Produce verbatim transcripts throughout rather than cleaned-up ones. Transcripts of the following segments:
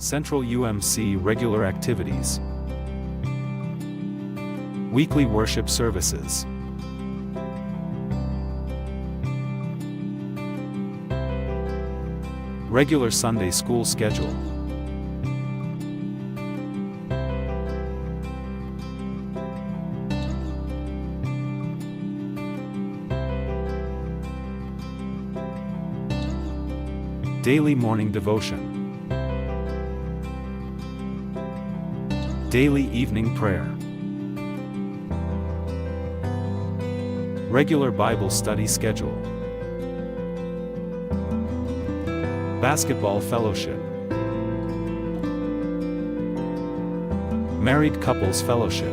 Central U M C regular activities. Weekly worship services. Regular Sunday school schedule. Daily morning devotion. Daily evening prayer. Regular Bible study schedule. Basketball fellowship. Married couples fellowship.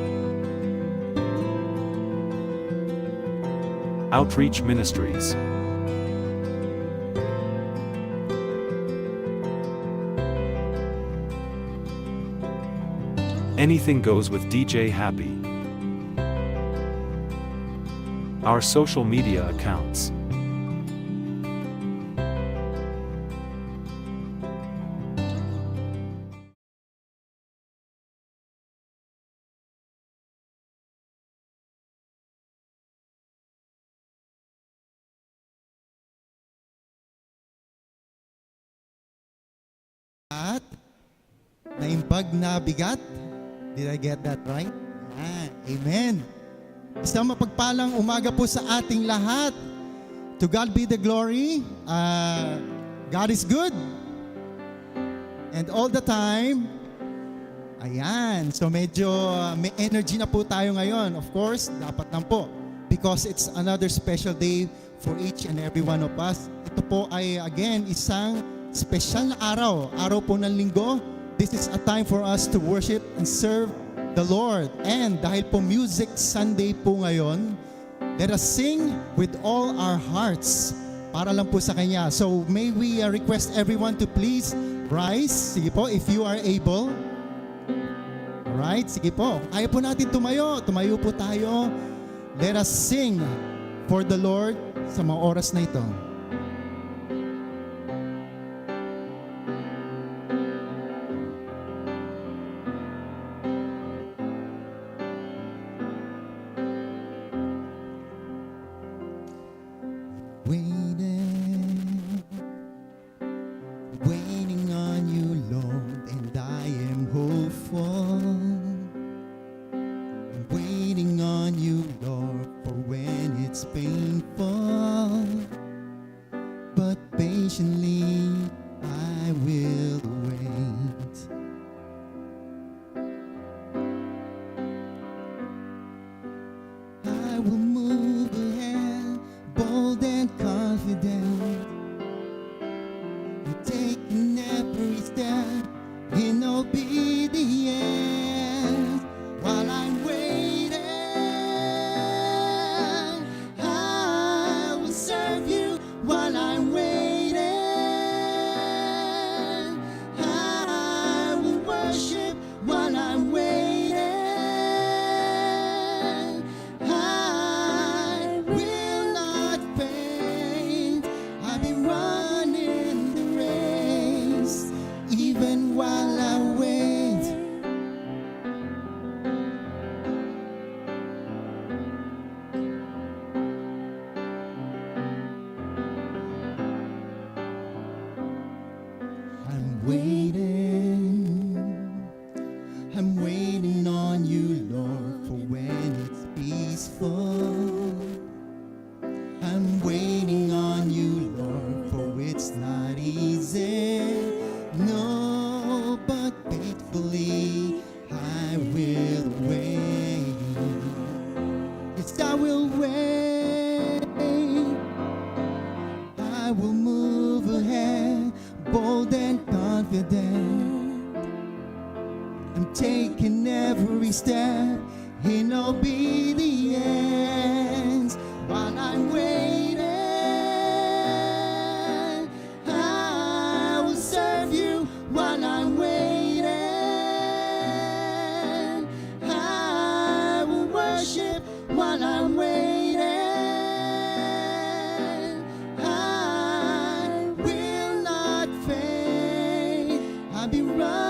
Outreach ministries. Anything goes with D J Happy. Our social media accounts. At naimbag na bigat. Did I get that right? Yan. Amen. Isang mapagpalang umaga po sa ating lahat. To God be the glory. Ah, God is good. And all the time. Ayan. So medyo, ah, may energy na po tayo ngayon. Of course, dapat lang po. Because it's another special day for each and every one of us. Ito po ay, again, isang special na araw. Araw po ng Linggo. This is a time for us to worship and serve the Lord. And dahil po Music Sunday po ngayon, let us sing with all our hearts para lang po sa Kanya. So may we, uh, request everyone to please rise. Sige po, if you are able. Alright, sige po. Kaya po natin tumayo. Tumayo po tayo. Let us sing for the Lord sa mga oras na ito. Waiting, waiting on you, Lord, and I am hopeful. I'm waiting on you, Lord, for when it's painful, but patiently I will wait. I will move ahead, bold and confident, taking every step in obedience. While I'm waiting, I will serve you. While I'm waiting, I will worship. While I'm waiting, I will not faint. I'll be running the race, even while I wait. I'm waiting. I'm waiting on you, Lord, for when it's peaceful. I'm waiting on you, Lord, for it's not easy. No, but faithfully I will wait. Yes, I will wait. I will move ahead, bold and confident. I'm taking every step in obedience. While I'm waiting, I will serve you. While I'm waiting, I will worship. While I'm waiting, I will not faint. I'll be running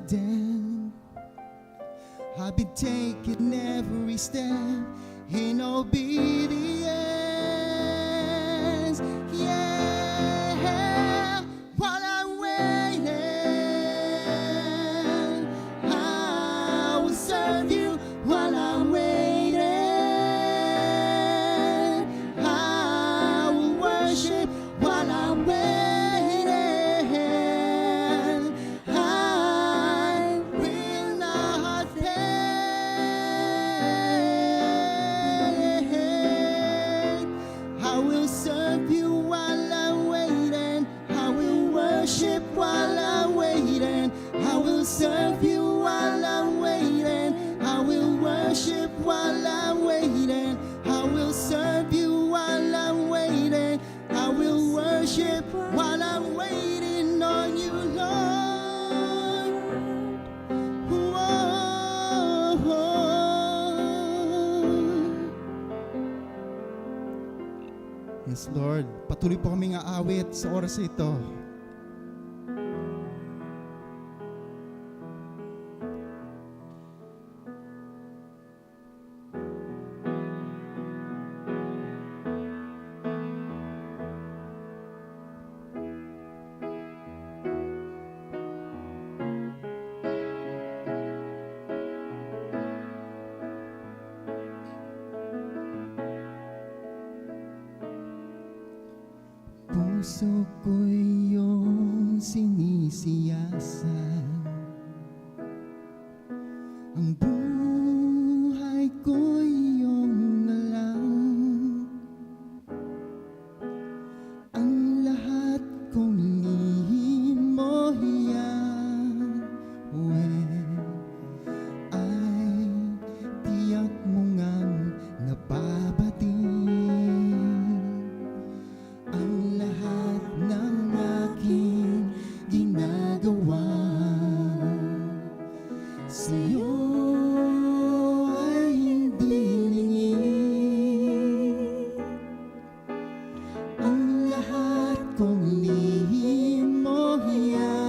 Then I've been taking every step in obedience. Yeah, while I'm waiting, I will serve you while I'm waiting. I will worship while I'm waiting. I will not faint. I will serve you while I'm waiting. I will worship while I'm waiting. I will serve you while I'm waiting. I will worship while I'm waiting. I will serve you while I'm waiting. I will worship while I'm waiting on you, Lord. Whoa. Yes, Lord. Patuloy po kaming aawit sa oras na ito. Puso ko iyong sinisiyasan. Ang buhay ko iyong alam. Ang lahat kong lihim mo, Yahweh, ay tiyak mo ngang nababati. Ang lahat ng aking ginagawa sa'yo ay hindi lingid. Ang lahat kong lihim mo, Yahweh,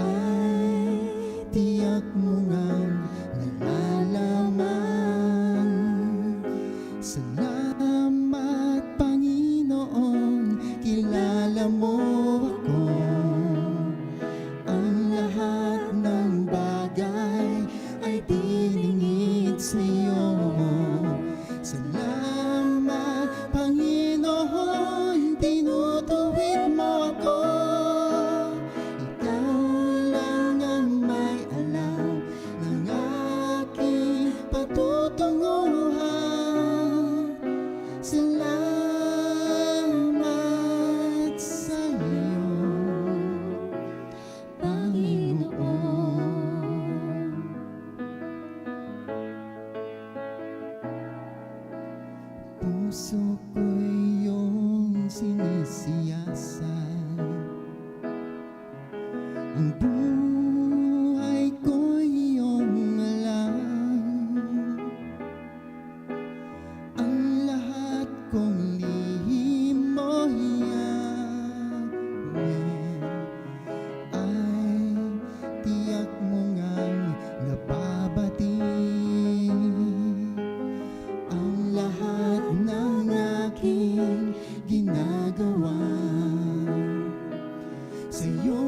ay tiyak mo ngang nalalaman. Salamat, Panginoon, kilala mo ako. Ang lahat ng bagay ay dilingid sa'yo. Salamat, Panginoon, tinutuwid mo ako. Ikaw lang ang may alam ng aking patutunguhan. Salamat sa'yo, Panginoon. Puso ko iyong sinisiyasan. Ang buhay ko iyong alam. Ang lahat kong lihim mo, Yahweh, ay tiyak mo ngang nababati. Ang lahat ng aking ginagawa sa'yo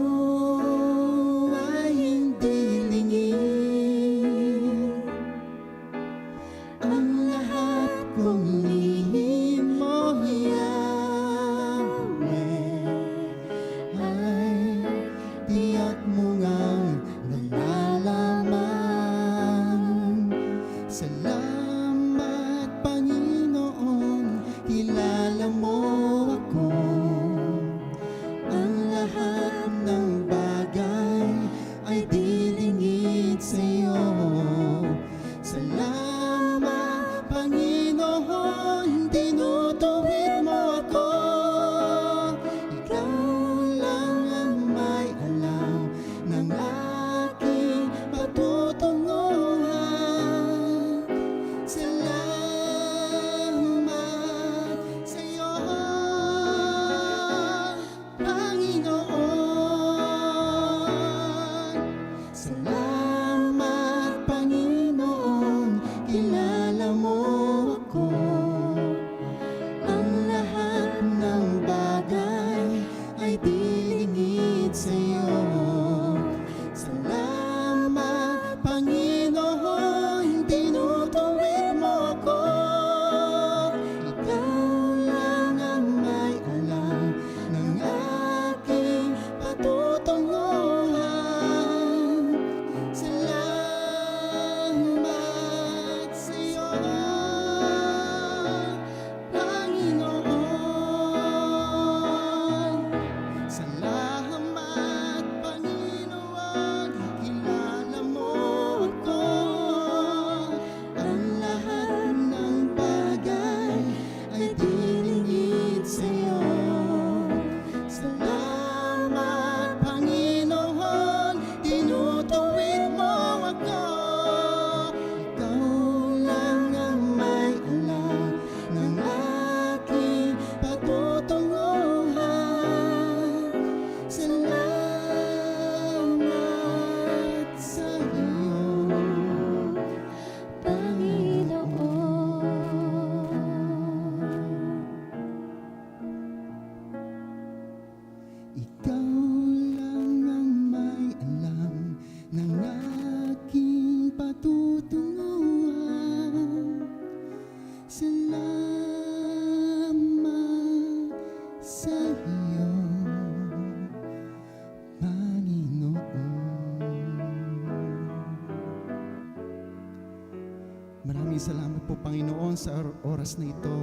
Salamat po, Panginoon, sa or-, oras na ito.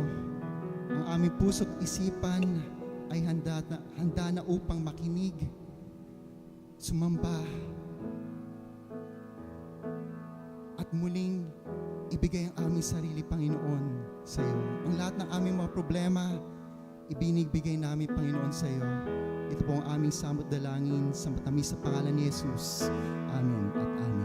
Ang aming puso't isipan ay handa na, handa na upang makinig, sumamba, at muling ibigay ang aming sarili, Panginoon, sa iyo. Ang lahat ng aming mga problema, ibinibigay namin, Panginoon, sa iyo. Ito po ang aming samot dalangin sa matamis na pangalan ni Jesus. Amen at amen.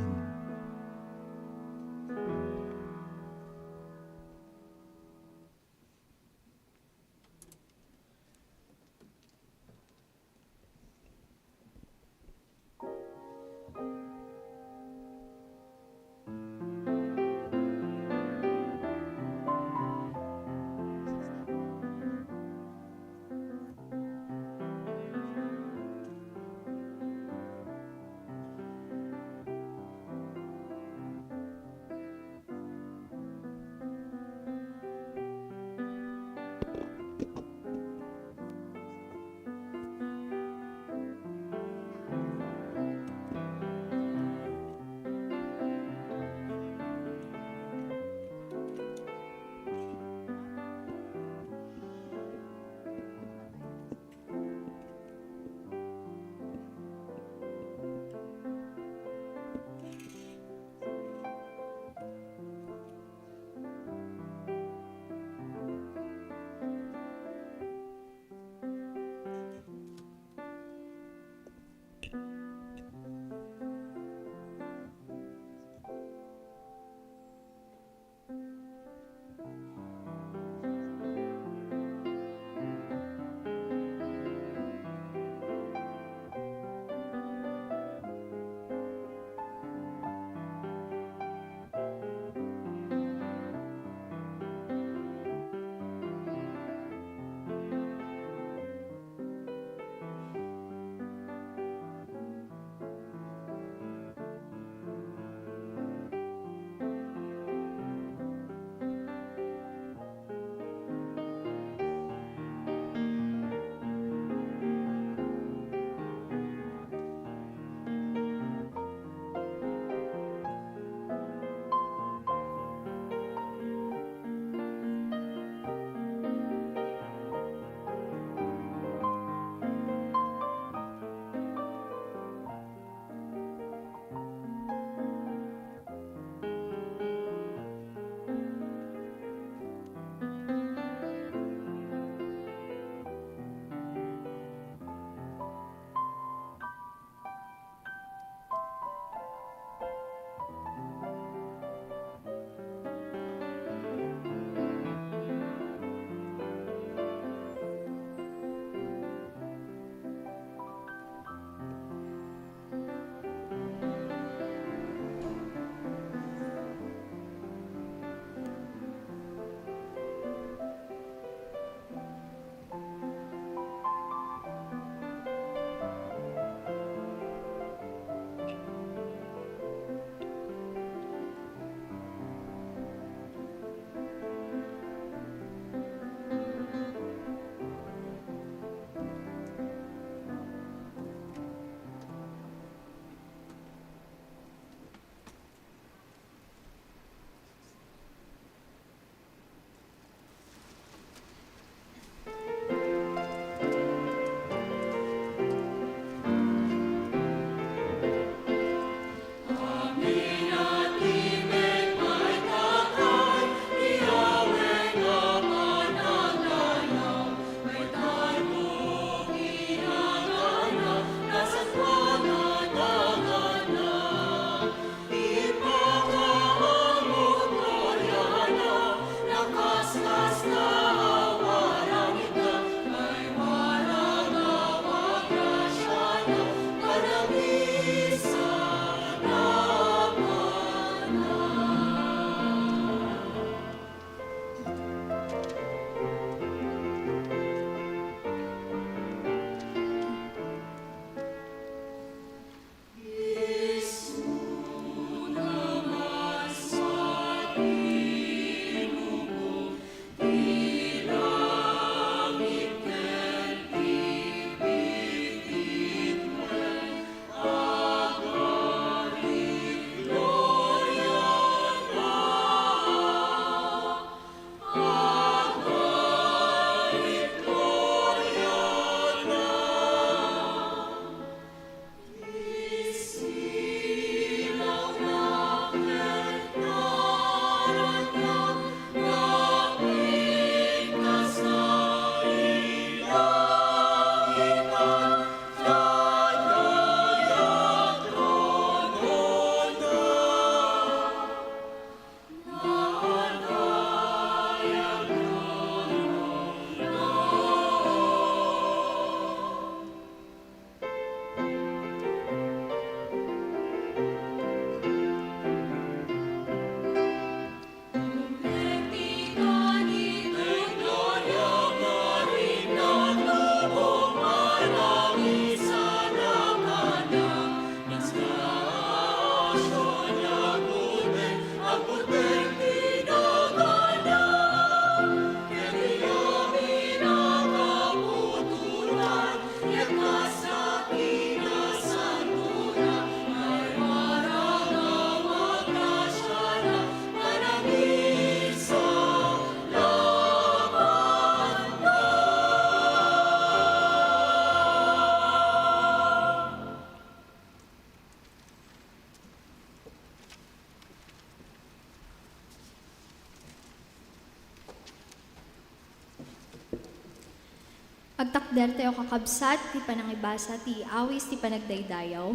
Agtakdertayo, kakabsat, ti panangibasa ti awis ti panagdaydayaw.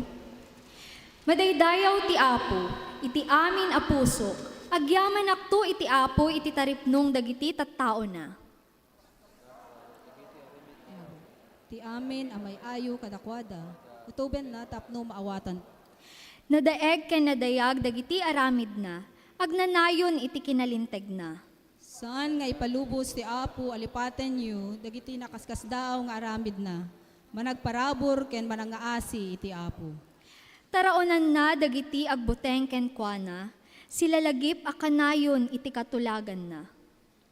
Madaydayaw ti Apo iti amin a pusok, agyamanakto iti Apo iti taripnong dagiti tattaona. Ti amin a may-ayo kadakuada, utobenna tapno maawatan. Nadaeg ken nadayag dagiti aramidna, agnanayon iti kinalintegna. Saan nga ipalubos ti Apo a lipatenyo dagiti nakaskasdaaw nga aramidna, managparabur ken manangngaasi iti Apo. Taraonanna dagiti agbuteng kenkuana, silalagip a kanayon iti katulaganna.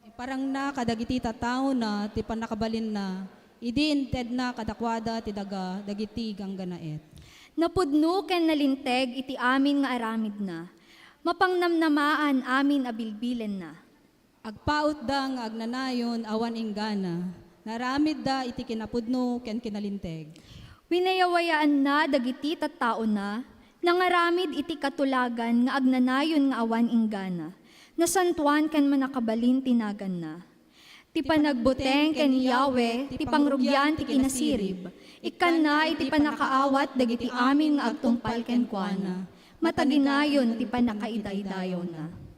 Iparangna kadagiti tattaona ti pannakabalinna, idi intedna kadakuada ti daga dagiti ganggannaet. Napudno ken nalinteg iti amin nga aramidna. Mapangnamnamaan amin a bilbilenna. Agpautda nga agnanayon awan inggana, naramidda iti kinapudno ken kinalinteg. Winayawayaanna dagiti tattaona, nangaramid iti katulagan nga agnanayon nga awan inggana, nasantoan ken mannakabalin ti naganna. Ti panagbuteng ken Yahweh ti pangrugian ti kinasirib, ikkanna iti pannakaawat dagiti amin nga agtungpal kenkuana. Mataginayon ti pannakaidaydayawna.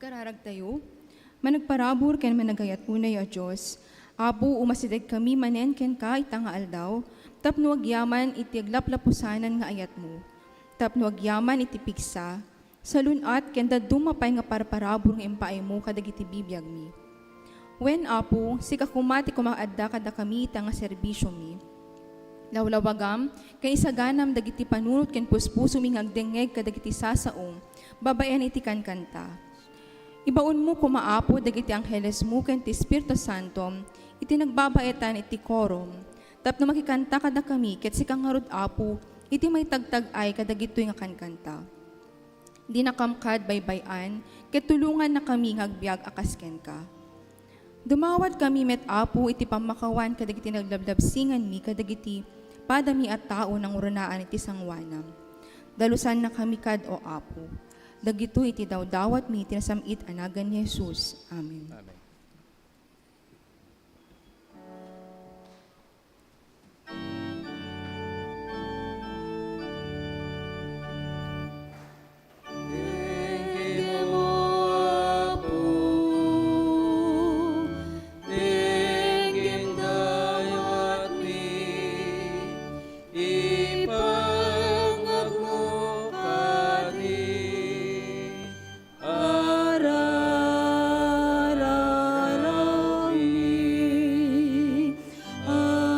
Kararagtayo, managparabur ken managayat unay a Dios, Apo, umasidegkami manen kenka ita nga aldaw, tapno agyaman iti aglaplapusanan nga ayatmo, tapno agyaman iti pigsa, salun-at ken dadduma pay nga parparabur nga impaaymo kadagiti bibiagmi. Wen, Apo, sika koma ti kumaadda kadakami ita nga serbisiomi. Lawlawagam ken isaganam dagiti panunot ken puspusomi nga agdengngeg kadagiti sasaom babaen iti kankanta. Ibaonmo koma, Apo, dagiti anghelesmo ken ti Espiritu Santo iti nagbabaetan iti korom, tapno makikanta kadakami ket sika ngarud, Apo, iti maitagtag-ay kadagitoy nga kankanta. Dinakam kad baybay-an, ket tulongannakami nga agbiag a kas kenka. Dumawat kami met, Apo, iti pammakawan kadagiti naglablabsinganmi kadagiti padami a tao nanguranaan iti sangoanam. Dalusannakami kad, O Apo. Dagitoy iti dawdawatmi iti nasam-it a nagan ni Jesus. Amen. Amen. Ararami. Amen.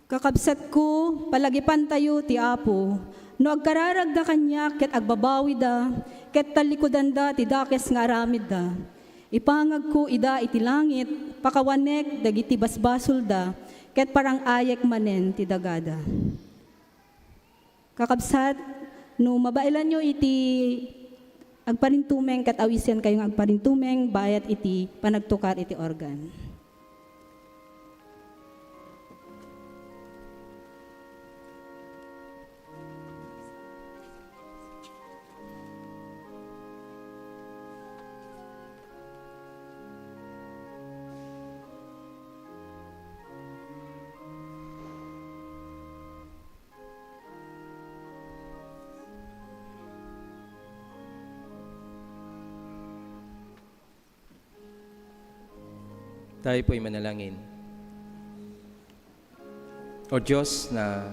Kakabsatko, palagipantayo ti Apo. No agkararagda kaniak ket agbabawida, ket tallikudanda ti dakes nga aramidda. Ipangagko ida iti langit, pakawanek dagiti basbasolda, ket parang-ayek manen ti dagada. Kakabsat, no mabaelanyo iti agparintumeng ket awisenkayo nga agparintumeng bayat iti panagtukar iti organ. Tayo po'y manalangin. O Diyos na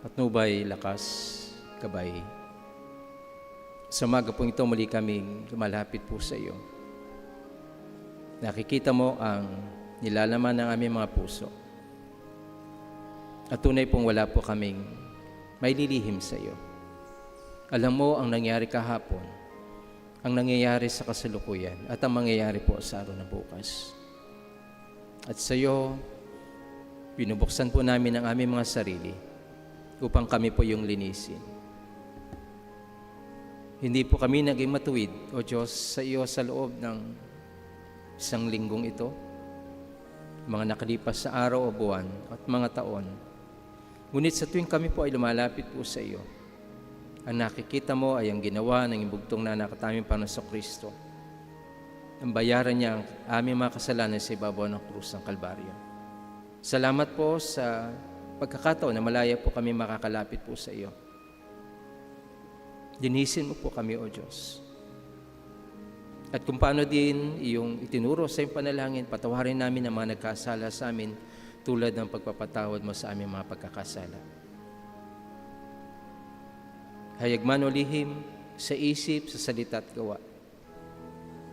patnubay, lakas, gabay, sa umaga pong ito, muli kaming lumalapit po sa iyo. Nakikita mo ang nilalaman ng aming mga puso. At tunay pong wala po kaming maililihim sa iyo. Alam mo ang nangyari kahapon, ang nangyayari sa kasalukuyan, at ang mangyayari po sa araw na bukas. At sa iyo, binubuksan po namin ang aming mga sarili upang kami po yung linisin. Hindi po kami naging matuwid, O Diyos, sa iyo sa loob ng isang linggong ito, mga nakalipas na araw o buwan at mga taon. Ngunit sa tuwing kami po ay lumalapit po sa iyo, ang nakikita mo ay ang ginawa ng ibugtong na anak at aming Panginoon Kristo. Ang bayaran niya ang aming mga kasalanan sa ibabaw ng krus ng Kalbaryo. Salamat po sa pagkakataon na malaya po kami makakalapit po sa iyo. Linisin mo po kami, O Diyos. At kung paano din iyong itinuro sa iyong panalangin, patawarin namin ang mga nagkasala sa amin tulad ng pagpapatawad mo sa aming mga pagkakasala. Hayag man o lihim, sa isip, sa salita at gawa.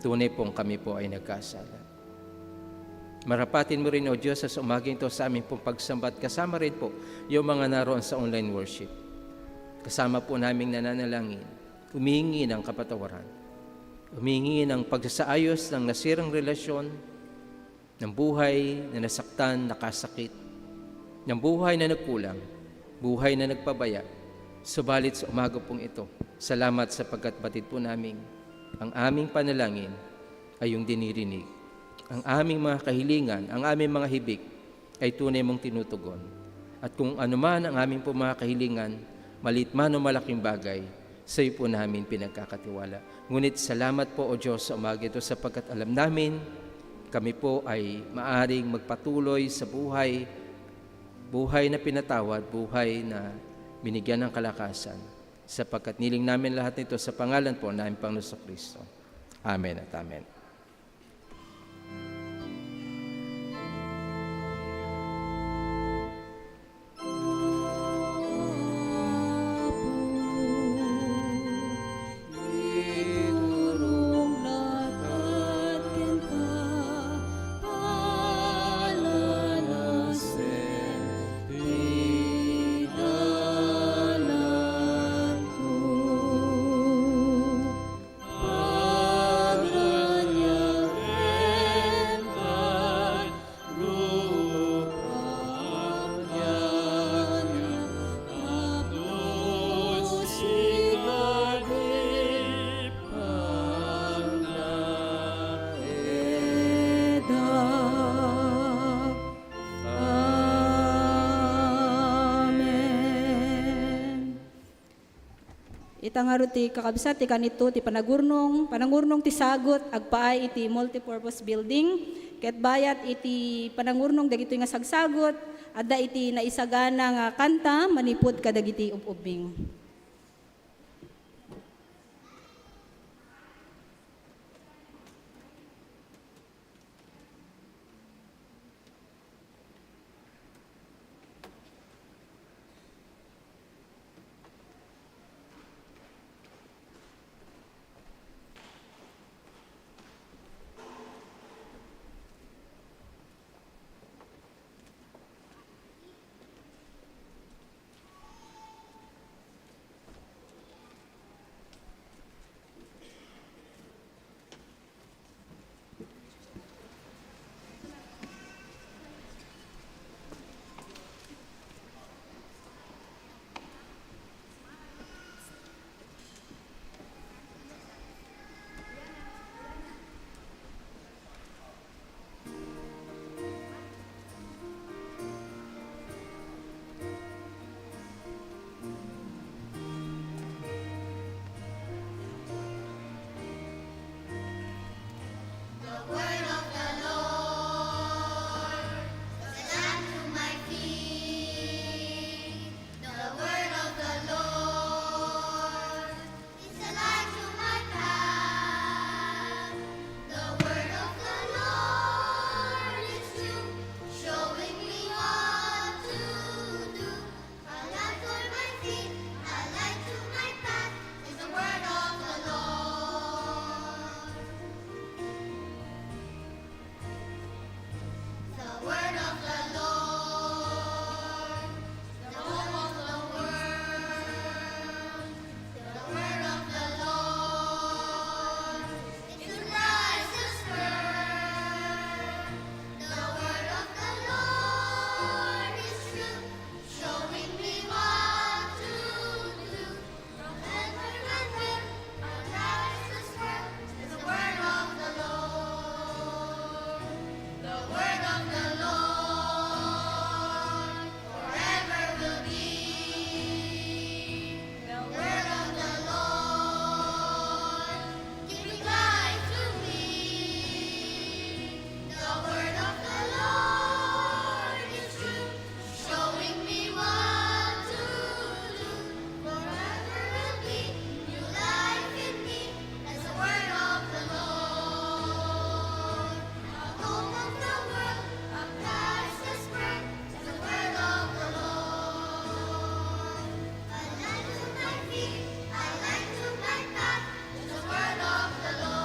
Tunay pong kami po ay nagkasala. Marapatin mo rin, O Diyos, sa umaging ito sa aming pong pagsambat, kasama rin po yung mga naroon sa online worship. Kasama po naming nananalangin, humingi ng kapatawaran, humingi ng pagsasaayos ng nasirang relasyon, ng buhay na nasaktan, nakasakit, ng buhay na nagkulang, buhay na nagpabaya. Subalit sa umaga pong ito, salamat sapagkat batid po naming ang aming panalangin ay iyong dinirinig. Ang aming mga kahilingan, ang aming mga hibik ay tunay mong tinutugon. At kung anuman ang aming pong mga kahilingan, maliit man o malaking bagay, sa iyo po namin pinagkakatiwala. Ngunit salamat po, O Diyos, sa umaga ito sapagkat alam namin kami po ay maaring magpatuloy sa buhay, buhay na pinatawad, buhay na binigyan ng kalakasan. Sapagkat niling namin lahat nito sa pangalan po na Panginoon Kristo. Amen at amen. Amen. Ita ngarud ti kakabsat ti kanito ti panagurnong, panangurnong ti sagut agpaay iti multipurpose building, ket bayat iti panangurnong dagitoy nga sagsagut, adda iti naisagana nga kanta manipud kadagiti ub-ubbing. The word of the Lord is a lamp to my feet. The word of the Lord is a light to my path. The word of the Lord is true, showing me what to do. A light for my feet, a light to my path is the word of the Lord. The word of the Lord, the hope of the world. The word of the Lord, it's a priceless word. The word of the Lord is true, showing me what to do. From heaven and earth, a priceless word is the word of the Lord. The word of the Lord forever will be. The word of the Lord giving life to me. The word of the Lord is true, showing me what to do. Forever will be new life in me as the word of the Lord. A hope of the world, a priceless word, is the word of the Lord. A light to my feet, a light to my path, is the word of the Lord.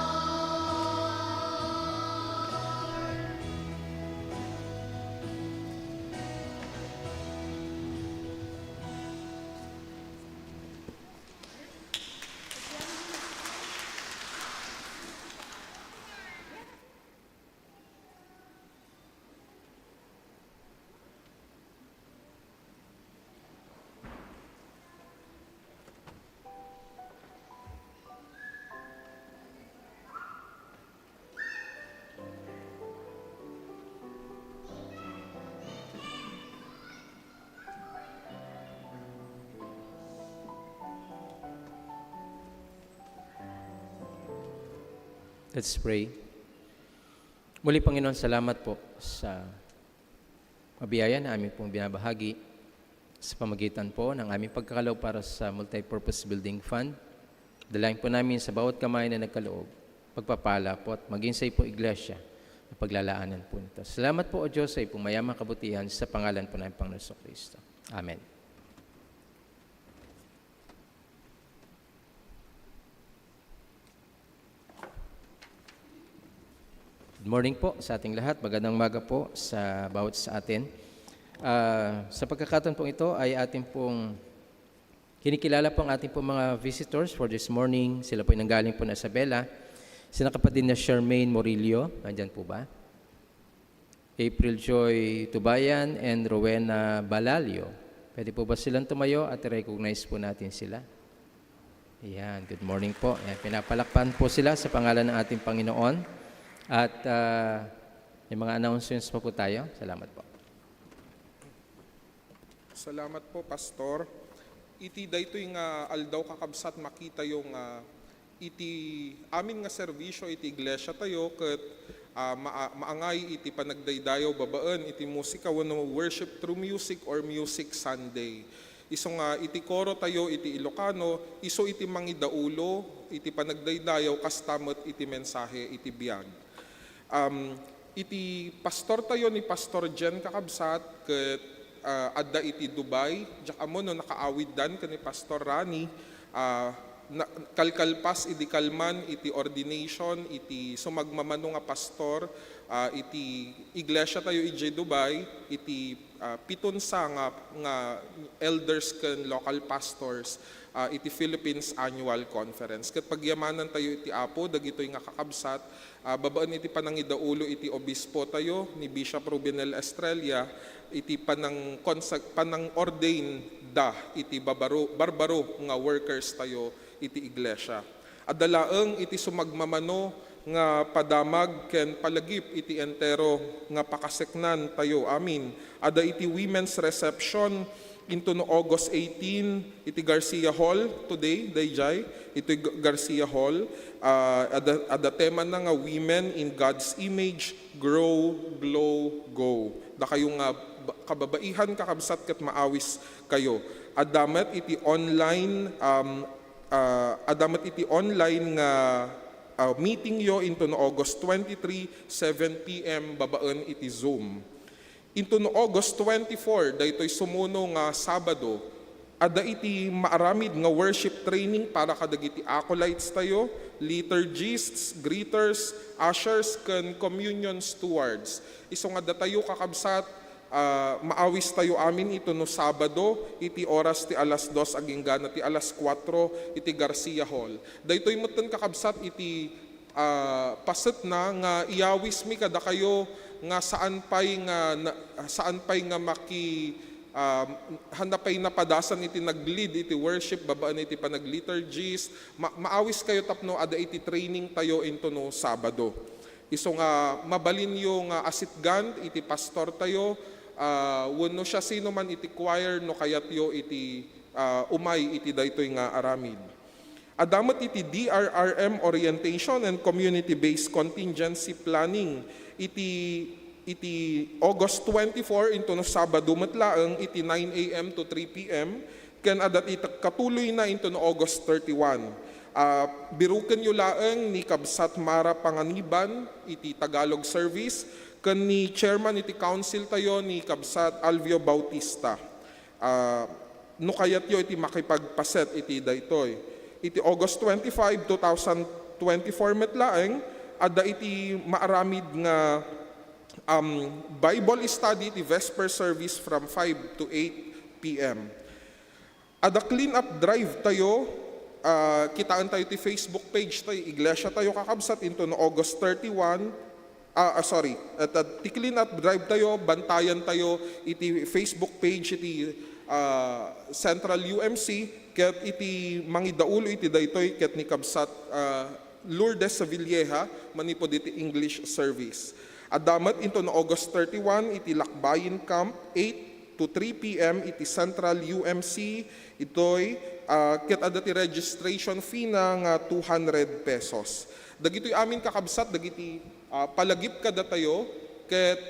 Let's pray. Muli, Panginoon, salamat po sa mabiyaya na amin pong binabahagi. Sa pamagitan po ng aming pagkakalaw para sa Multipurpose Building Fund, dalangin po namin sa bawat kamay na nagkaloob, pagpapala po at maging sa po iglesia na paglalaanan po nito. Salamat po, O Diyos, sa iyong mayamang kabutihan sa pangalan po ng Panginoon Kristo. Amen. Good morning po sa ating lahat. Magandang umaga po sa bawat sa atin. Ah, sa pagkakataon pong ito ay ating pong kinikilala po ang ating pong mga visitors for this morning. Sila po ay nanggaling po na Isabela. Sina kapatid na Charmaine Morillo, nandyan po ba? April Joy Tubayan and Rowena Balalio. Pwede po ba silang tumayo at i-recognize po natin sila? Ayan, good morning po. Ayan, pinapalakpan po sila sa pangalan ng ating Panginoon. At ah, may mga announcements pa po tayo. Salamat po. Salamat po, Pastor. Iti daytoy nga aldaw, kakabsat, makitayo nga iti amin nga serbisyo iti iglesia tayo ket ah, maa-, maangay iti panagdaydayaw babaen iti musika wenno worship through music or Music Sunday. Isu nga iti koro tayo iti Ilocano, isu iti mangidaulo iti panagdaydayaw kasta met iti mensahe iti biag. Um, iti pastor tayo ni Pastor Jen, kakabsat, ket ah, adda iti Dubai, diak ammo no nakaawiddan ken ni Pastor Rani, ah, na-, kalkalpas idi kalman iti ordination iti sumagmamano nga pastor ah, iti iglesia tayo idiay Dubai, iti ah, pitunsa nga, nga elders ken local pastors ah, iti Philippines Annual Conference. Ket pagyamanan tayo iti Apo dagitoy nga kakabsat, ah, babaen iti panangidaulo iti obispo tayo ni Bishop Rubenel Estrella iti panang-, panang-ordain da iti babaro-, barbaro nga workers tayo iti iglesia. Adda laeng iti sumagmamano nga padamag ken palagip iti entero nga pakaseknan tayo amin. Adda iti women's reception into no August eighteen iti Garcia Hall today, dayjay, iti G-, Garcia Hall. Ah, adda, adda tema na nga Women in God's Image, Grow, Glow, Go. Dakayo nga ba-, kababaihan, kakabsat, ket maawis kayo. Adda met iti online, um, ah, adda met iti online nga ah, meeting yo into no August twenty-three, seven P M babaen iti Zoom. Into no August twenty-four, daytoy sumuno nga Sabado, adda iti maaramid nga worship training para kadagiti acolytes tayo, liturgists, greeters, ushers, ken communion stewards. Isu nga datayo, kakabsat, ah, maawis tayo amin ito no Sabado iti oras ti alas dos agingga na ti alas kuatro iti Garcia Hall. Daytoy metten, kakabsat, iti ah, pasetna nga iyawismi kadakayo nga saan pay nga na, saan pay nga maki-, ah, hanna pay napadasan iti nag-lead iti worship babaen iti panagliturgies. Ma-, maawis kayo tapno adda iti training tayo into no Sabado. Isu nga mabalinyo nga asitgan iti pastor tayo, ah, wenno siasinoman iti choir no kayatyo iti, ah, umay iti daytoy nga aramid. Adda met iti D R R M orientation and community-based contingency planning iti, iti August twenty-four into no Sabado met laeng iti nine A M to three P M, ken adda ti katuloyna into no August thirty-one. Ah, birukenyo laeng ni Kabsat Mara Panganiban iti Tagalog service ken ni chairman iti council tayo ni Kabsat Alvio Bautista. Ah, no kayatyo iti makipagpaset iti daytoy. Iti August twenty-five, two thousand twenty-four met laeng, adda iti maaramid nga, um, Bible study iti Vesper service from five to eight P M. Adda clean up drive tayo, ah, kitaen tayo ti Facebook page tayo, iglesia tayo kakabsat into no August thirty-one, ah, ah, sorry, at, at ti clean up drive tayo, bantayan tayo iti Facebook page iti, ah, Central U M C, ket iti mangidaulo iti daytoy ket ni Kabsat, ah, Lourdes Sevilleja manipud iti English service. Adda met into no August thirty-one iti Lakbayin Camp, eight to three P M iti Central U M C, itoy, ah, ket adda ti registration fee na nga two hundred pesos. Dagitoy amin, kakabsat, dagiti, ah, palagip kadatayo, ket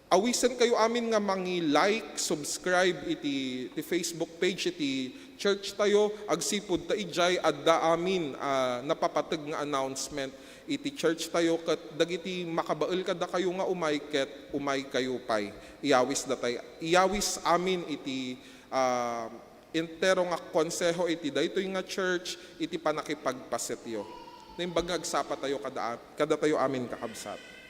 Awisenkayo amin nga mangi-like, subscribe iti, iti Facebook page iti church tayo, agsipud ta idiay adda amin a napapateg nga announcement iti church tayo, ket dagiti makabael kadakayo nga umay, ket umaykayo pay. Iyawis datay, iyawis amin iti, ah, entero nga konseho iti daytoy nga church iti pannakipagpasetyo. Naimbag nga agsapa tayo kada, kadatayo amin, kakabsat.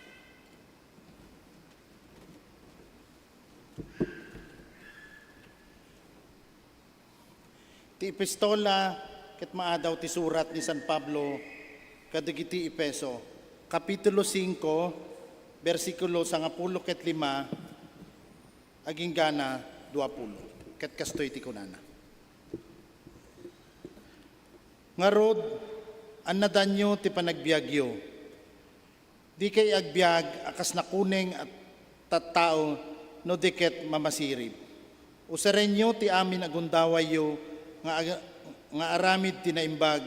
Ti epistola ket maadaw ti surat ni San Pablo kadagiti Efeso, Kapitulo singko, bersikulo sangapulo ket lima, aginggana duapulo. Ket kastoy ti kunana: Ngarud, annadanyo ti panagbiagyo. Dikay agbiag a kas nakuneng a tattao no di ket mamasirib. Usarenyo ti amin a gundawayyo nga ag-, nga aramid ti naimbag,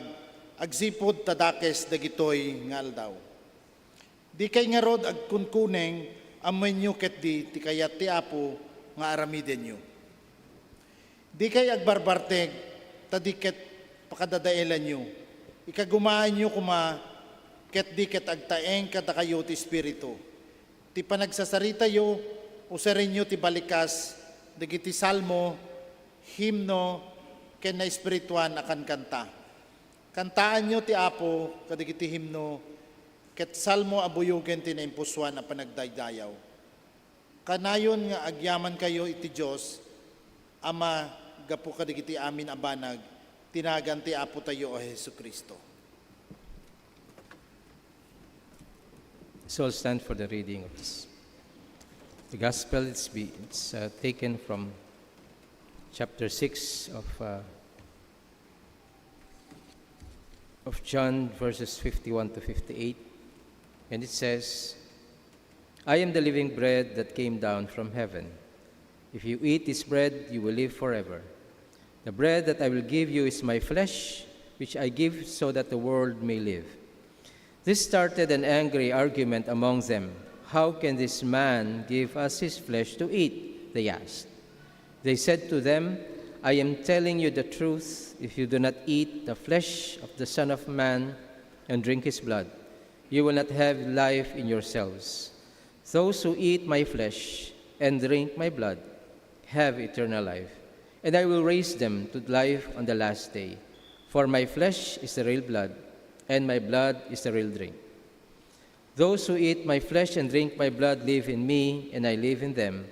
agsipud ta dakes dagitoy nga aldaw. Dikay ngarud agkunkuneng, ammoenyo ketdi ti kayat ti Apo nga aramidenyo. Dikay agbarbarteg, ta di ket pakadadaelanyo. Ikagumaenyo koma, ket di ket agtaeng kadakayo ti Espiritu. Ti panagsasaritayo, usarenyo ti balikas dagiti salmo, himno, ken naespirituan a kankanta. Kantaanyo ti Apo kadagiti himno ket salmo a buyogen ti naimpusoan a panagdaydayaw. Kanayon nga agyamankayo iti Dios, Ama, gapu kadagiti amin a banag, ti nagan ti Apotayo a Jesu-Cristo. So I'll stand for the reading of this. The gospel, it's, be, it's uh, taken from chapter six of, uh, of John, verses fifty-one to fifty-eight. And it says, "I am the living bread that came down from heaven. If you eat this bread, you will live forever. The bread that I will give you is my flesh, which I give so that the world may live." This started an angry argument among them. "How can this man give us his flesh to eat?" they asked. They said to them, "I am telling you the truth, if you do not eat the flesh of the Son of Man and drink his blood, you will not have life in yourselves. Those who eat my flesh and drink my blood have eternal life, and I will raise them to life on the last day. For my flesh is the real blood, and my blood is the real drink. Those who eat my flesh and drink my blood live in me, and I live in them.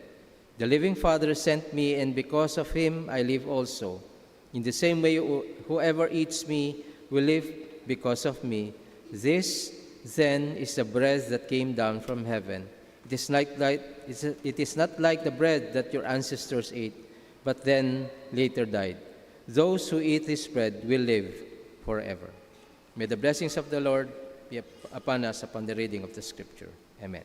The living Father sent me, and because of him I live also. In the same way, who-, whoever eats me will live because of me. This, then, is the bread that came down from heaven. It is like, like, it is not like the bread that your ancestors ate, but then later died. Those who eat this bread will live forever." May the blessings of the Lord be up-, upon us upon the reading of the scripture. Amen.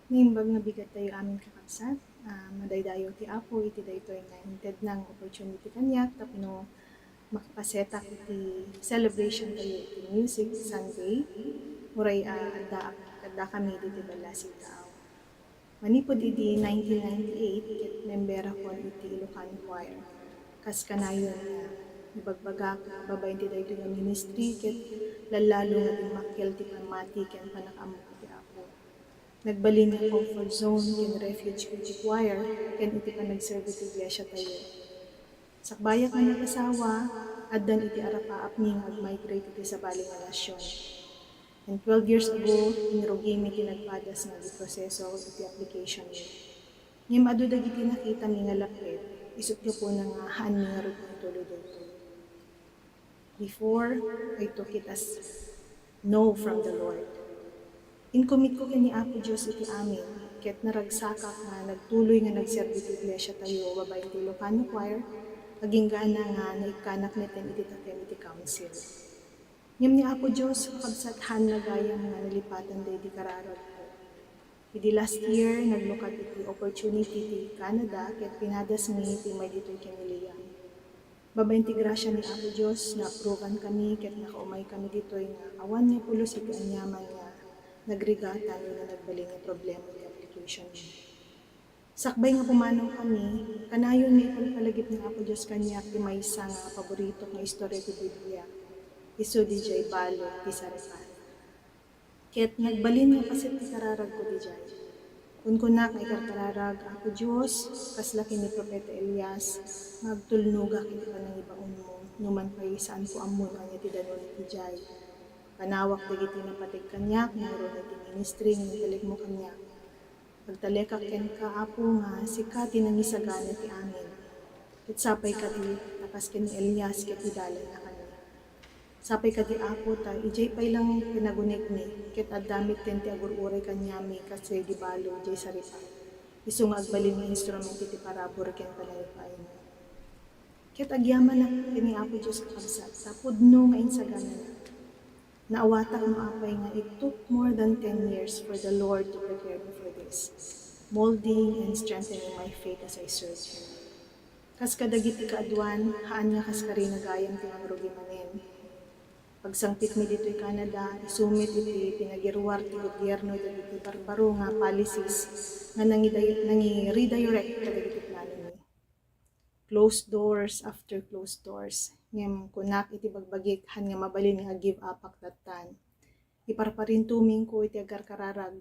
Naimbag nga bigat tayo amin, kakabsat. Ah, madaydayaw ti Apo iti daytoy nga intedna nga opportunity kaniak tapno makapasetak iti celebration tayo iti Music Sunday. Uray, ah, adda, adda kami diti Ballasitao. Manipud idi nineteen ninety-eight, ket memberakon iti Ilocano Choir. Kas kanayon nga ibagbagak, babaen ti daytoy nga ministry, ket lallalo nga dimmakkel ti pammati ken pannakaammo iti Apo. Nagbalin nga comfort zone ken refuge ko iti choir ken iti panagserbi ti iglesia tayo. Sakbayak nga nagasawa, addan iti arapaapmi nga ag-migrate iti sabali nga nasyon. And twelve years ago, inrugimi ti nagpadas nga agiproseso iti application mi. Ngem adu dagiti nakitami nga lappet, isut' gapuna nga haanmi ngarud nga ituloy daytoy. Before, I took it as no from the Lord. Inkommitko ken ni Apo Dios iti amin, ket naragsakak nga nagtuloy nga nagserbi ti iglesia tayo babaen ti Ilocano Choir, agingga nga naikkanak metten iti takem iti council. Ngem ni Apo Dios, kakabsat, haanna gayam nga nalipatan daydi kararagko. Idi last year, naglukad iti opportunity ti Canada ket pinadasmi ti umay ditoy ken ni Liam. Babaen ti grasia ni Apo Dios, na-approvean kami ket nakaumay kami ditoy nga awan nga pulos iti aniaman nga nagrigatan wenno nagbalin nga problema iti application mi. Sakbay nga pumanaw kami, kanayon nga ipalpalagip ni Apo Dios kaniak ti maysa nga paboritok nga istorya ti Biblia, isu didiay balo ti Zarephath. Ket nagbalin nga paset ti kararagko didiay. Kunkunak nga ikarkararag, Apo Dios, kasla ken ni Profeta Elias, nga agtulnogak iti panangibaonmo, numan pay saanko ammo no ania ti danum idiay. Panawak dagiti napateg kaniak nga agnuruna iti ministry nga intalekmo kaniak. Agtalekak kenka, Apo, nga sika ti nangisagana ti amin. Ket sapay kadi, ta kas ken ni Elias ket idalanna kami. Sapay kadi, Apo, ta idiay pay lang pinagunegmi, ket adda metten ti agur-uray kaniami kas daydi balo idiay Zarephath. Isu nga agbalin nga instrumento ti parabur ken panangipaymo. Ket agyamanak ken ni Apo Dios, kakabsat, ta pudno nga insagananak. Naawatak no apay nga it took more than ten years for the Lord to prepare me for this, molding and strengthening my faith as I serve Him. Kas kadagiti kaaduan, haan nga kas karina gayam ti mangrugi manen. Pagsangpitmi ditoy Canada, isu met iti pinagiruar ti gobierno dagiti barbaro nga policies nga nangiday-, nangi-redirect kadagiti planomi. Closed doors after closed doors. Ngem kunak iti bagbagik, haan nga mabalin nga ag-give up-ak dattan. Iparparintumingko iti agkarkararag.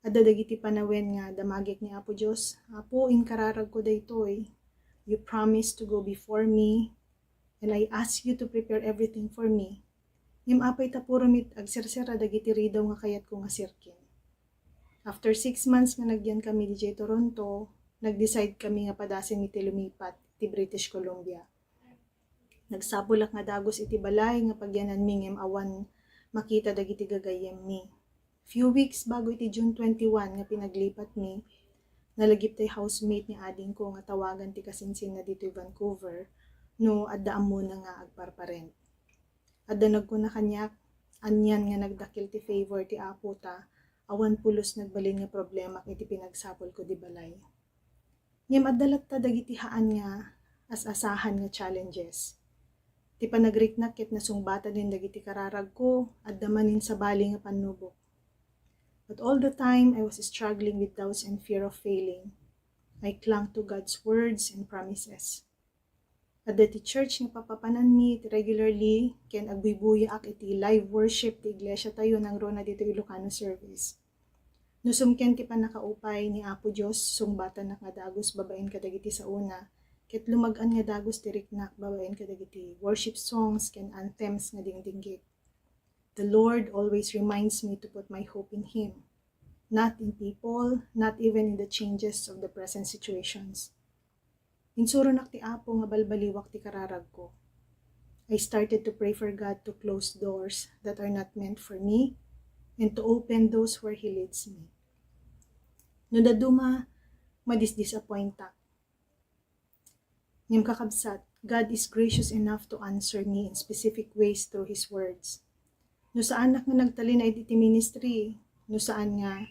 Adda dagiti panawen nga damagek ni Apo Dios, "Apo, inkararagko daytoy. You promised to go before me, and I ask you to prepare everything for me. Ngem apay ta puro met agsersera dagiti ridaw nga kayatko nga sirken?" After six months nga nagyan kami didiay Toronto, nag-decide kami nga padasen iti lumipat iti British Columbia. Nagsapulak nga dagus iti balay nga pagyananmi ngem awan makita dagiti gagayyemmi. Few weeks bago iti June twenty-one nga pinaglipatmi, nalagip tay housemate ni adingko nga tawagan ti kasinsinna ditoy Vancouver no adda ammona nga agparparent. Adda nagkuna kaniak, anian nga nagdakkel ti favor ti Apo ta awan pulos nagbalin nga problemak iti pinagsapulko di balay. Ngem adda latta dagiti haan nga as-asahan nga challenges. Ti panagriknak ket nasungbatanen dagiti kararagko, adda manen sabali nga pannubok. But all the time, I was struggling with doubts and fear of failing. I clung to God's words and promises. Adda ti church nga papapananmi iti regularly ken agbuybuyaak iti live worship ti iglesia tayo nangruna ditoy Ilocano service. Nusumken ti pannakaupay ni Apo Dios, sungbatanak nga dagus babaen kadagiti saona, ket lumag-an nga dagus ti riknak babaen kadagiti worship songs ken anthems nga dingdinggit. The Lord always reminds me to put my hope in Him, not in people, not even in the changes of the present situations. Insuronak ti Apo nga balbaliwak ti kararagko. I started to pray for God to close doors that are not meant for me and to open those where He leads me. No dadduma, madisdisappointak. Ngem kakabsat, God is gracious enough to answer me in specific ways through His words. No saanak nga nagtalinaed iti ministry, no saan nga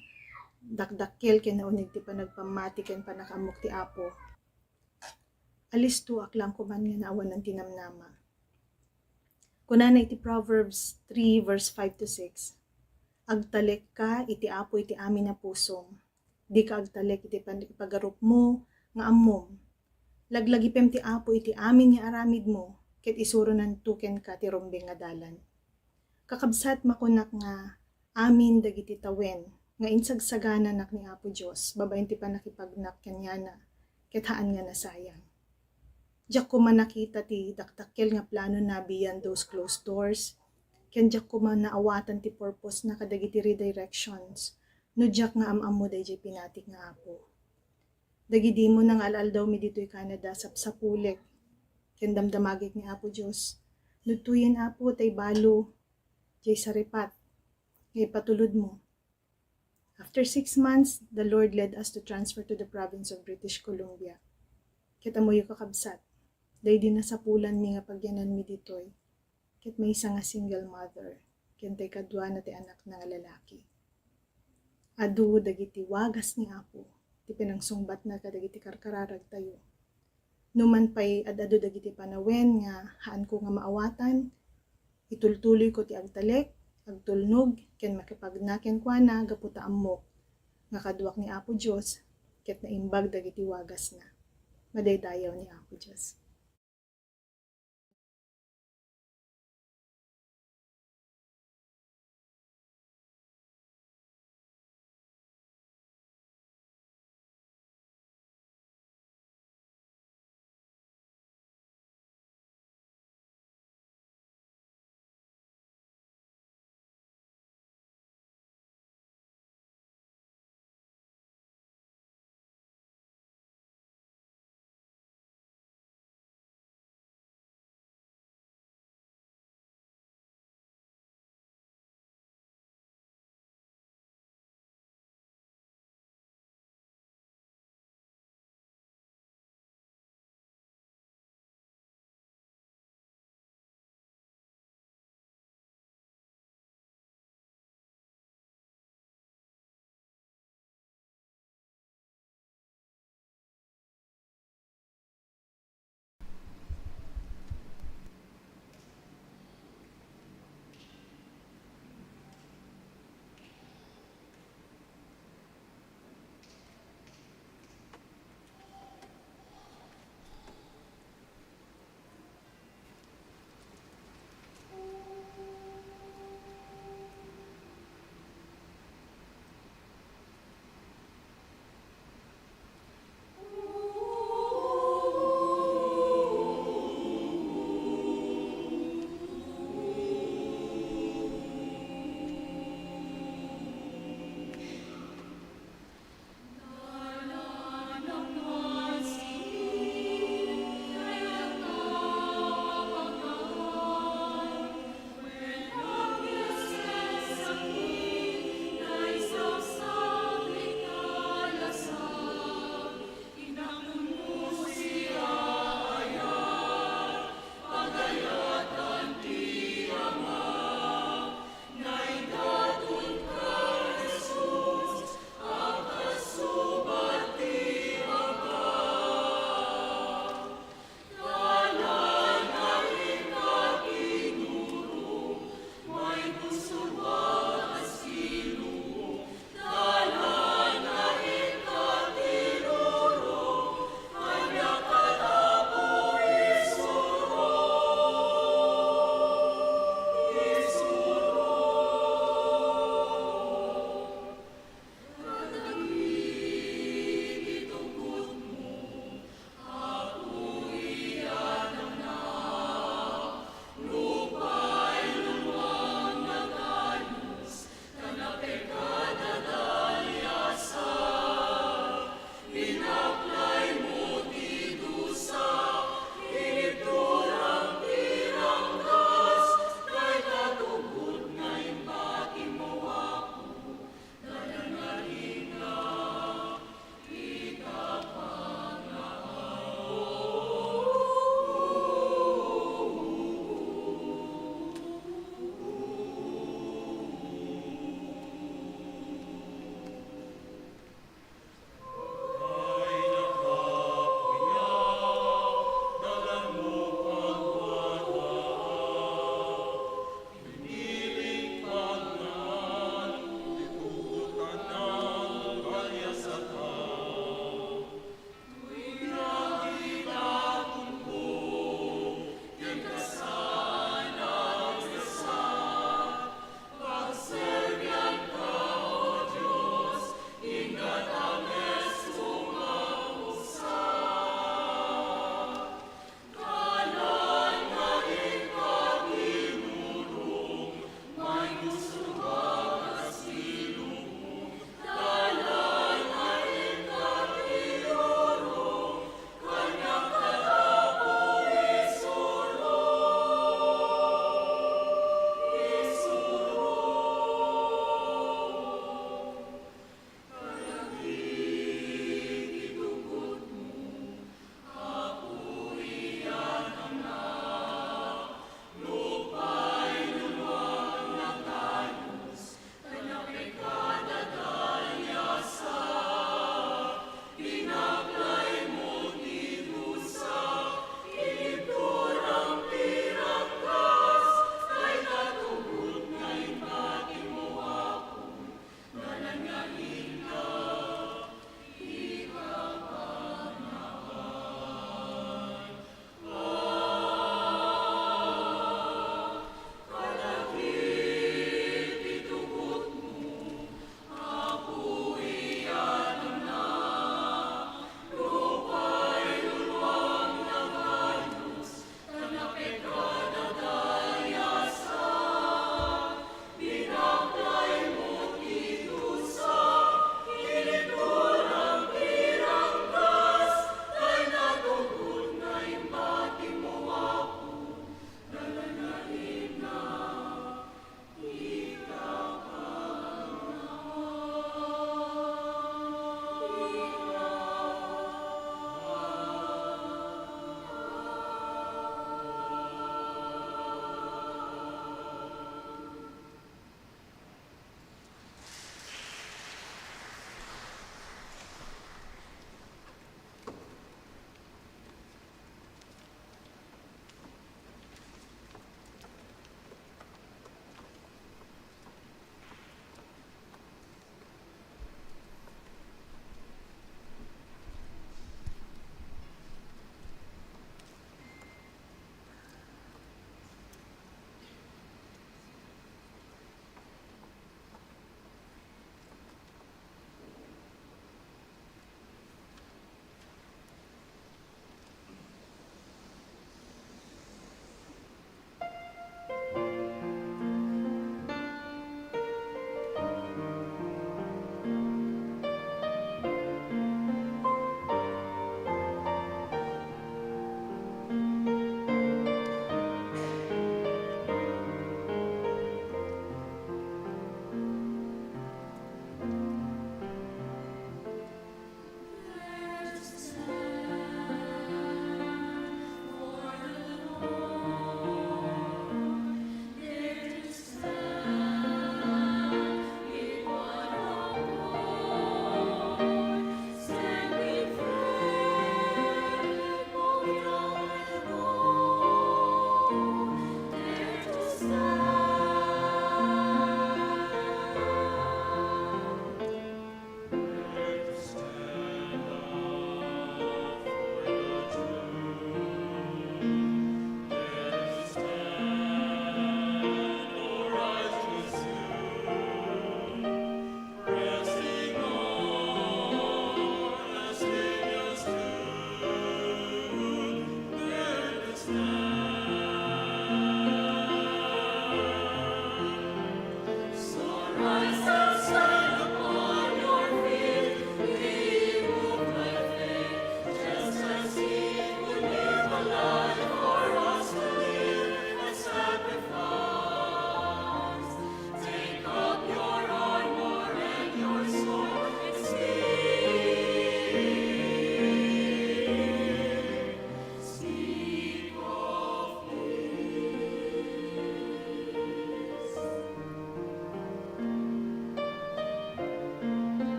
dakdakkel ken nauneg ti panagpammati ken pannakaammok ti Apo. Alistoak laeng koman nga naawanan ti namnama. Kunana iti Proverbs three verse five to six, "Agtalekka iti Apo iti amin a pusom. Dika agtalek iti pan-, ipagarupmo nga ammom. Laglagipem ti Apo iti amin nga aramidmo, ket isuronanto kenka ti rumbeng nga dalan." Kakabsat, makunak nga amin dagiti tawen nga insagsagananak ni Apo Dios babaen ti pannakipagnak kenkuana, ket haan nga nasayang. Diak koma nakita ti dakdakkel nga planona beyond those closed doors, ken diak koma naawatan ti purpose-na kadagiti redirections no diak nga am-ammo daydiay pinatik nga Apo. Dagidimon nga al-aldawmi ditoy Canada, sapsapulek ken damdamagek ni Apo Dios. Nudtoyen, Apo, tay balo diay Saripat nga ipatulodmo. After six months, the Lord led us to transfer to the province of British Columbia. Ket ammoyo, kakabsat, daydi nasapulanmi nga pagyananmi ditoy, ket maysa nga single mother, ken tay kaduana ti anakna nga lalaki. Adu dagiti wagas ni Apo ti pinangsungbatna kadagiti karkararagtayo. Numan pay ad-adu dagiti panawen nga haanko nga maawatan, itultuloyko ti agtalek, agtulnog, ken makipagna kenkuana gapu ta ammok nga kaduak ni Apo Dios ket naimbag dagiti wagasna. Madaydayaw ni Apo Dios.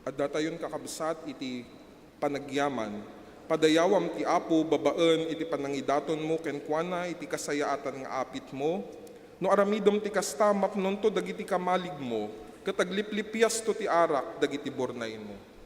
Addatayon, kakabsat, iti panagyaman. Padayawam ti Apo babaen iti panangidatonmo kenkuana iti kasayaatan nga apitmo, no aramidem ti kasta, mapnonto dagiti kamaligmo, ket agliplipiasto ti arak dagiti burnaymo.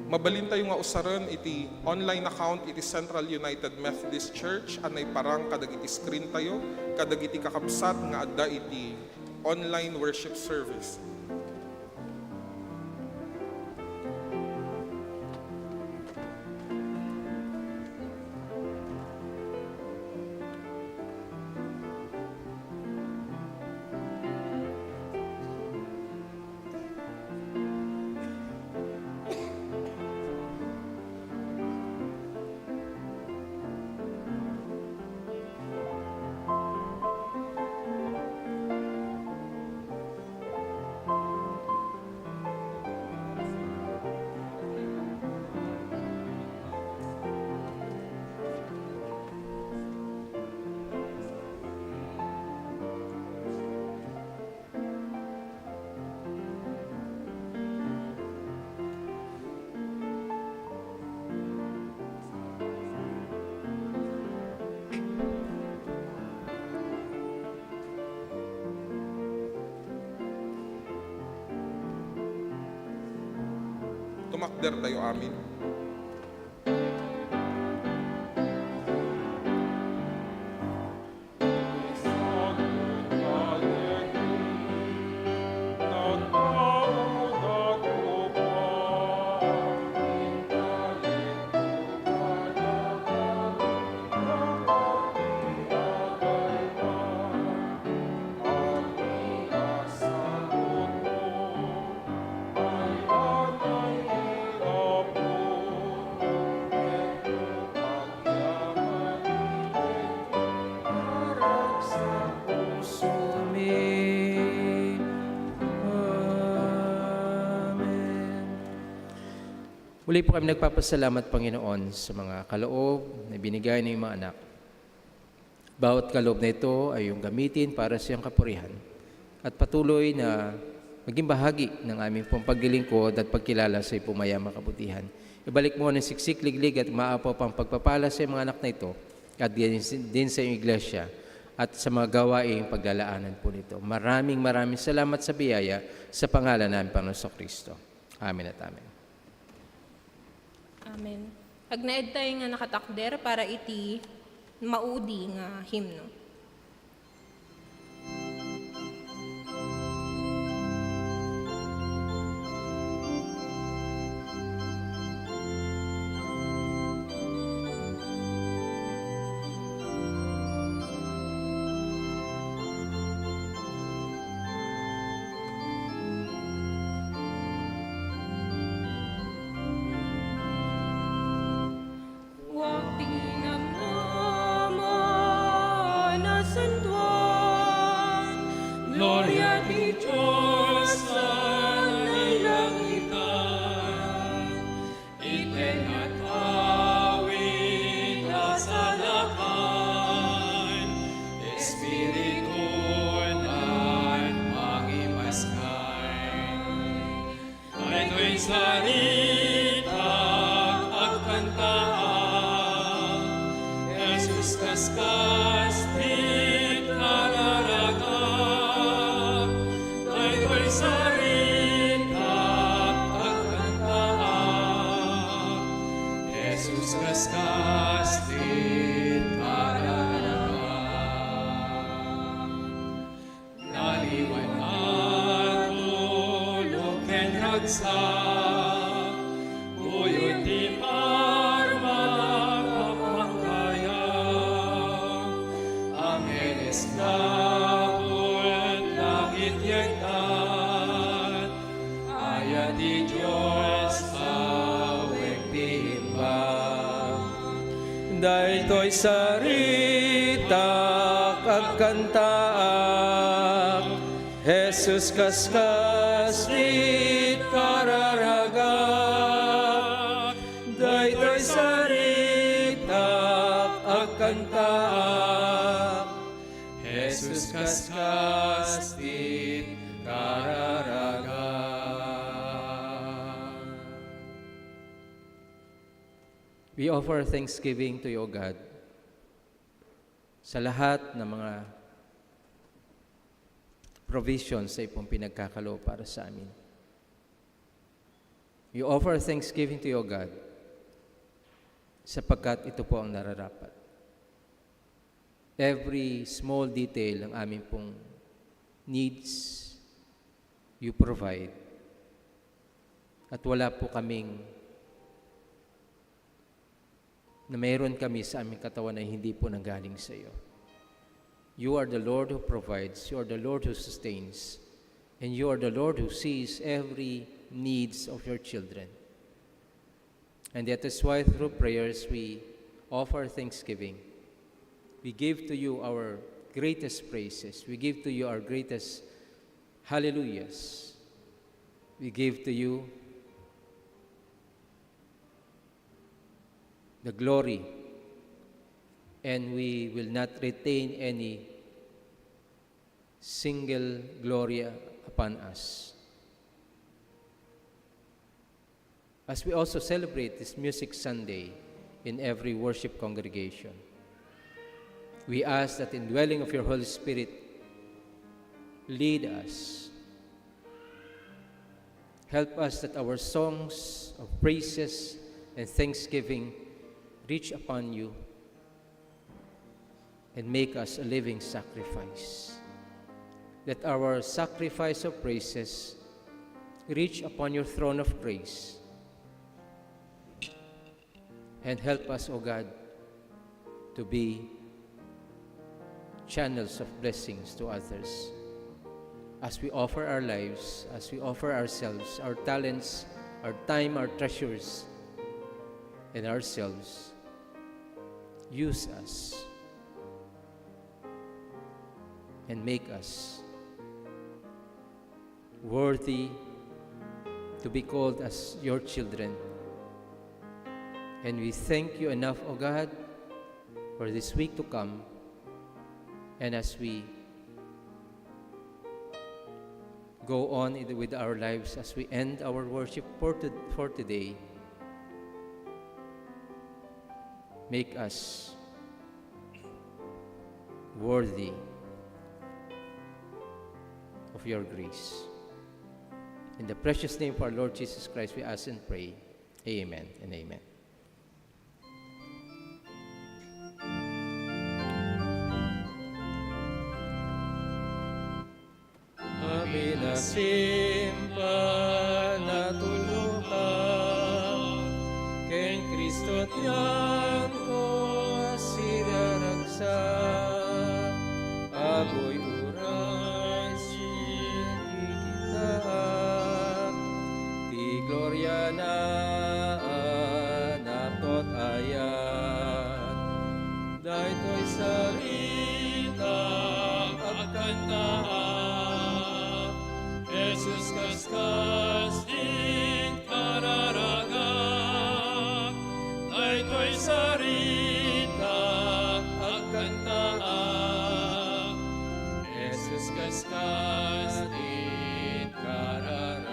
Mabalintayo nga usaren iti online account iti Central United Methodist Church a naiparang kadagiti screen tayo, kadagiti kakabsat nga adda iti online worship service. Tumakder tayo amin. Amen. Muli po kami nagpapasalamat, Panginoon, sa mga kaloob na binigay ng iyong mga anak. Bawat kaloob na ito ay iyong gamitin para sa iyong kapurihan at patuloy na maging bahagi ng aming pong paglilingkod at pagkilala sa iyong pumayamang kabutihan. Ibalik mo ang siksik, liglig at maapaw pang pagpapala sa iyong mga anak na ito at din, din sa iyong iglesia at sa mga gawaing paglalaanan po nito. Maraming, maraming salamat sa biyaya sa pangalan namin, Panginoon Kristo. Amen at amen. Amen. Agnaed tayo nga nakatakder para iti maudi nga himno. Wa pinangnama a santuan, gloria ti Dios a nailangitan. Iti nagawid a sadakan, Espiritu, mangimaskan. Daytoy sarita agkantaak, Jesus, kaskas ti kararagak. Daytoy sarita agkantaak, Jesus, kaskas ti kararagak. Naliwan a tulog ken ragsak, buyot ti parmagpapanggayam. Angeles, dapot langit, yegdat, aya ti Dios a wen ti imbag. Daytoy sarita Kantaak, Jesus, kaskas ti kararagak. Daytoy saritak, agkantaak. Jesus, kaskas ti kararagak. We offer thanksgiving to you, O God, sa lahat ng mga provisions sa iyong pinagkakaloob para sa amin. We offer thanksgiving to you, O God, sapagkat ito po ang nararapat. Every small detail ng amin pong needs, you provide. At wala po kaming na mayroon kami sa aming katawan ay hindi po nanggaling sa iyo. You are the Lord who provides, you are the Lord who sustains, and you are the Lord who sees every needs of your children. And that is why through prayers we offer thanksgiving. We give to you our greatest praises. We give to you our greatest hallelujahs. We give to you the glory, and we will not retain any single glory upon us. As we also celebrate this Music Sunday in every worship congregation, we ask that indwelling of your Holy Spirit lead us. Help us that our songs of praises and thanksgiving reach upon you and make us a living sacrifice. Let our sacrifice of praises reach upon your throne of grace and help us, O God, to be channels of blessings to others. As we offer our lives, as we offer ourselves, our talents, our time, our treasures, and ourselves, use us and make us worthy to be called as your children. And we thank you enough, O God, for this week to come. And as we go on in, with our lives, as we end our worship for, to, for today, make us worthy of your grace. In the precious name of our Lord Jesus Christ, we ask and pray. Amen and amen. Amin a simpan a tulongak, ken Cristo ti anko a siraragsak. Agoy uray siak ti kitaak, ti gloriana a naput-ayat. Daytoy saritak, agkantaak, Jesus, kaskas ti kararagak. Daytoy saritak, agkantaak, Jesus, kaskas ti kararagak.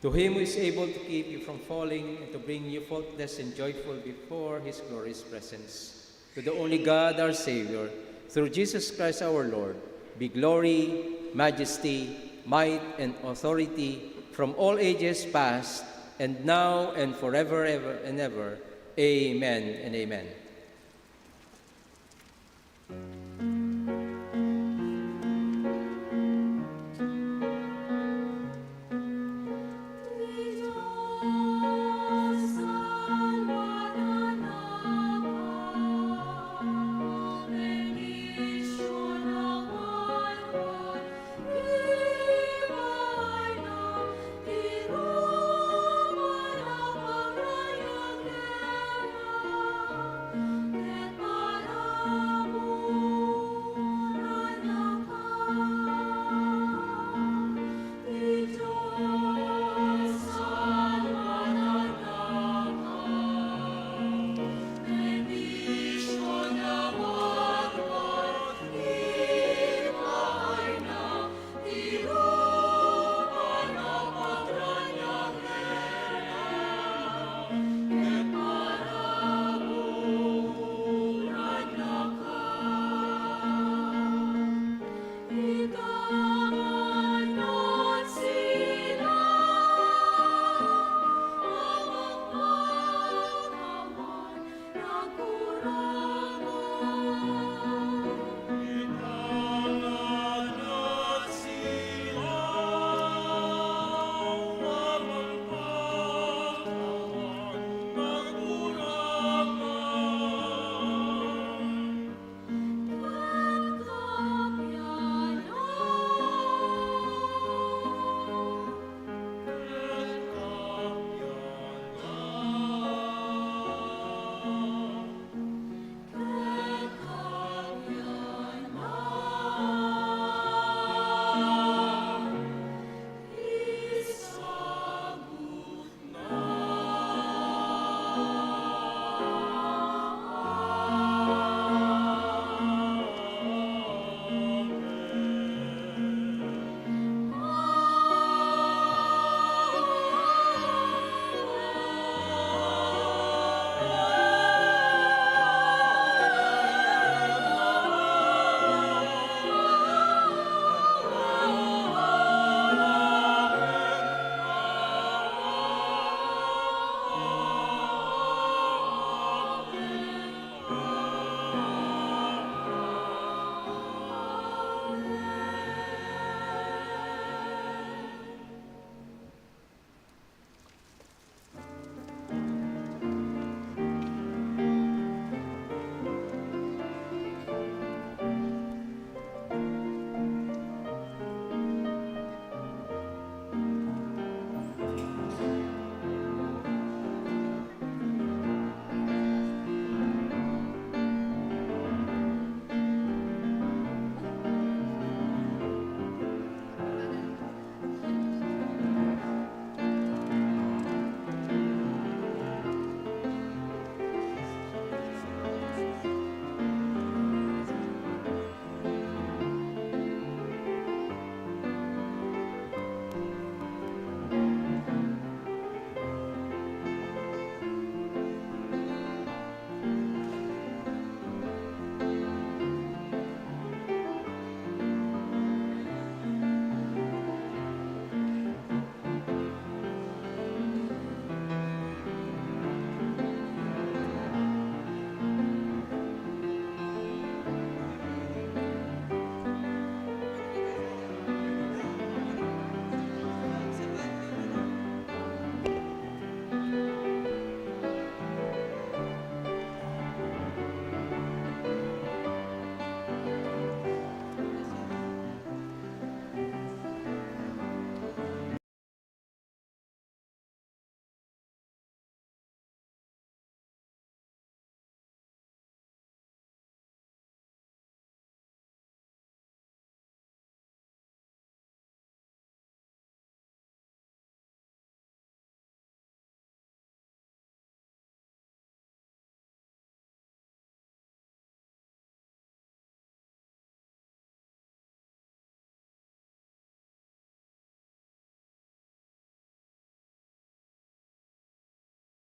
To him who is able to keep you from falling and to bring you faultless and joyful before his glorious presence, to the only God, our Savior, through Jesus Christ our Lord, be glory, majesty, might, and authority from all ages past and now and forever ever and ever. Amen and amen.